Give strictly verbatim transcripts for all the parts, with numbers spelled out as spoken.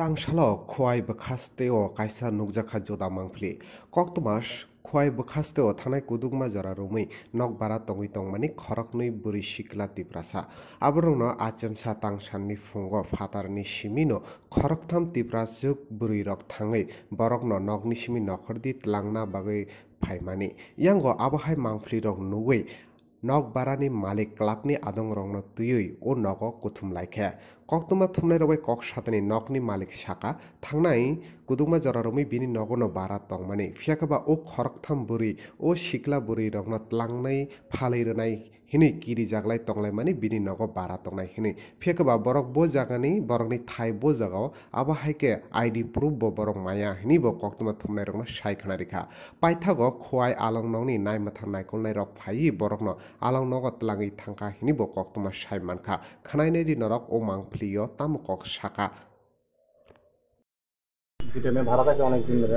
Tangsalo Khowai bwkhasteo kaisa nukjakha juda mangpili. Koktwma Khowai bwkhasteo thanai kudukma jora romwi nok bara tongwi tongmani khoroknwi bwrwi sikla Tiprasa. Aborokno achomsa tangsanni phungo phatarni simino khoroktham Tipraswk bwrwirok thangwi borokno nokni simi nokhordi tlangna bagwi phaimani. Yango abo hai mangpilirok nugwi nok barani malik clubni adongrokno twiwi o nogo kuthum laikha. Koktwma thumnairok bai kok satani nokni malik saka, thangnai kudukma jora romwi bini nogono bara tongmani. Phiya khe ba o khoroktham bwrwi o sikla bwrwirokno tlangnai phalwi rwnai hinwi kirijaklai tonglaimani bini nogo bara tongnai hinwi. Phiya khe ba borok bo jagani, borokni thai bo jagao, abo hai khe I D proof bo borok maya hinwi bo koktwma thumnairokno sai khna rikha. Paithago Khowai alongnokni naimwthang naikolnairok phaiwi borokno alongnogo tlangwi thangkha hinwi bo koktwma sai mankha. Khwnainai di norok o mangpilio tamo kok saka. দুটো মেয়ে ভাড়া থাকে অনেক দিন ধরে,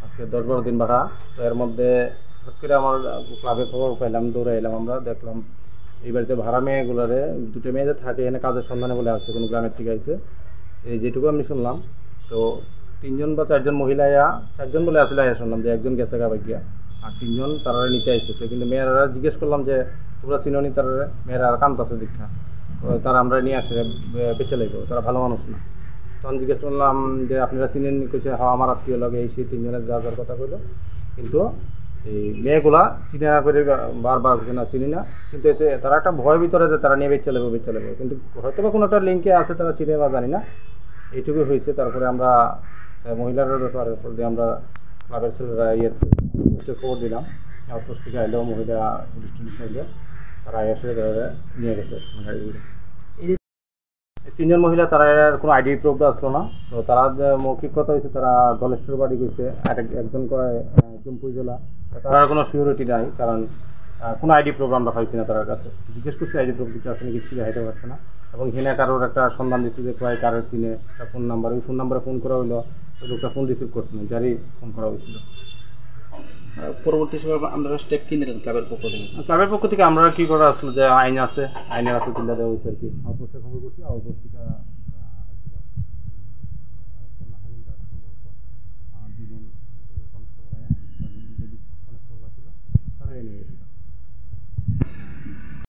আজকে দশ বারো দিন ভাড়া। তো এর মধ্যে হঠাৎ করে আমার ক্লাবে খবর পাইলাম, দৌড়ে এলাম, আমরা দেখলাম এই বাড়িতে ভাড়া মেয়েগুলারে, দুটো মেয়ে যে থাকে এখানে কাজের সন্ধানে বলে আসছে, কোনো গ্রামের থেকে আইছে। এই যেটুকু আমি শুনলাম, তো তিনজন বা চারজন মহিলা আয়া, চারজন বলে আসলে আয়া শুনলাম যে একজন গেছে গা গিয়া, আর তিনজন তারা নিতে আইছে। তো কিন্তু মেয়েরা জিজ্ঞেস করলাম যে, "তোমরা চিনো নি তারা?" মেয়েরা আর কান্তাছে দীক্ষা, "ও, তারা আমরা নিয়ে আসলে বে-, বেঁচে লাগবো, তারা ভালো মানুষ না।" তখন জিজ্ঞেস করলাম যে, "আপনারা চিনেন নি?" কইছে, "হ্যাঁ, আমার আত্মীয় লাগে।" এই সেই তিনজনের যা যার কথা কইলো, কিন্তু এই মেয়েগুলা চিনে না করে বা-, বারবার কইছে, "না, চিনি না।" কিন্তু এতে তারা একটা ভয় ভিতরে যে তারা নিয়ে বেঁচে লাগবো, বেঁচে লাগবো, কিন্তু হয়তো বা কোনো একটা লিঙ্কে আছে, তারা চিনে বা জানি না, এইটুকুই হয়েছে। তারপরে আমরা, আহ, মহিলার ব্যাপারে বলতে আমরা ক্লাবের ছেলেরা ইয়ে পুলিশে খবর দিলাম, আউটপোস্ট থেকে আইলো, মহিলা পুলিশ টুলিশ আইলো, তারা এসে তারা নিয়ে গেছে গাড়ি করে। এই তিনজন মহিলা, তারা এর কোনো আইডি প্রুফ আসলো না। তো তারা যে মৌখিক কথা হয়েছে, তারা ধলেশ্বর বাড়ি গেছে, আর এক- একজন কয়, আহ, জম্পুই জেলা। তারা কোনো সিউরিটি নাই, কারণ, আহ, কোনো আইডি প্রুফ আমরা পাইছি না তার কাছে। জিজ্ঞেস করছি আইডি প্রুফ কিছু আসলে কিছু দেখাইতে পারছে না। এবং হিনা কারোর একটা সন্ধান দিচ্ছে যে কয় কারোর চিনে, একটা ফোন নাম্বার, ওই ফোন নাম্বারে ফোন করা হইলো, ওই লোকটা ফোন রিসিভ করছে না, যারই ফোন করা হয়েছিল। আহ, পরবর্তী সময় আপনারা স্টেপ কি নিলেন ক্লাবের পক্ষ থেকে? ক্লাবের পক্ষ থেকে আমরা কি করা আসলে যে আইন আছে, আইনের আওতায় তুলে দেওয়া হয়েছে আর কি। আউটপোস্টে খবর করছি, আউটপোস্ট থেকে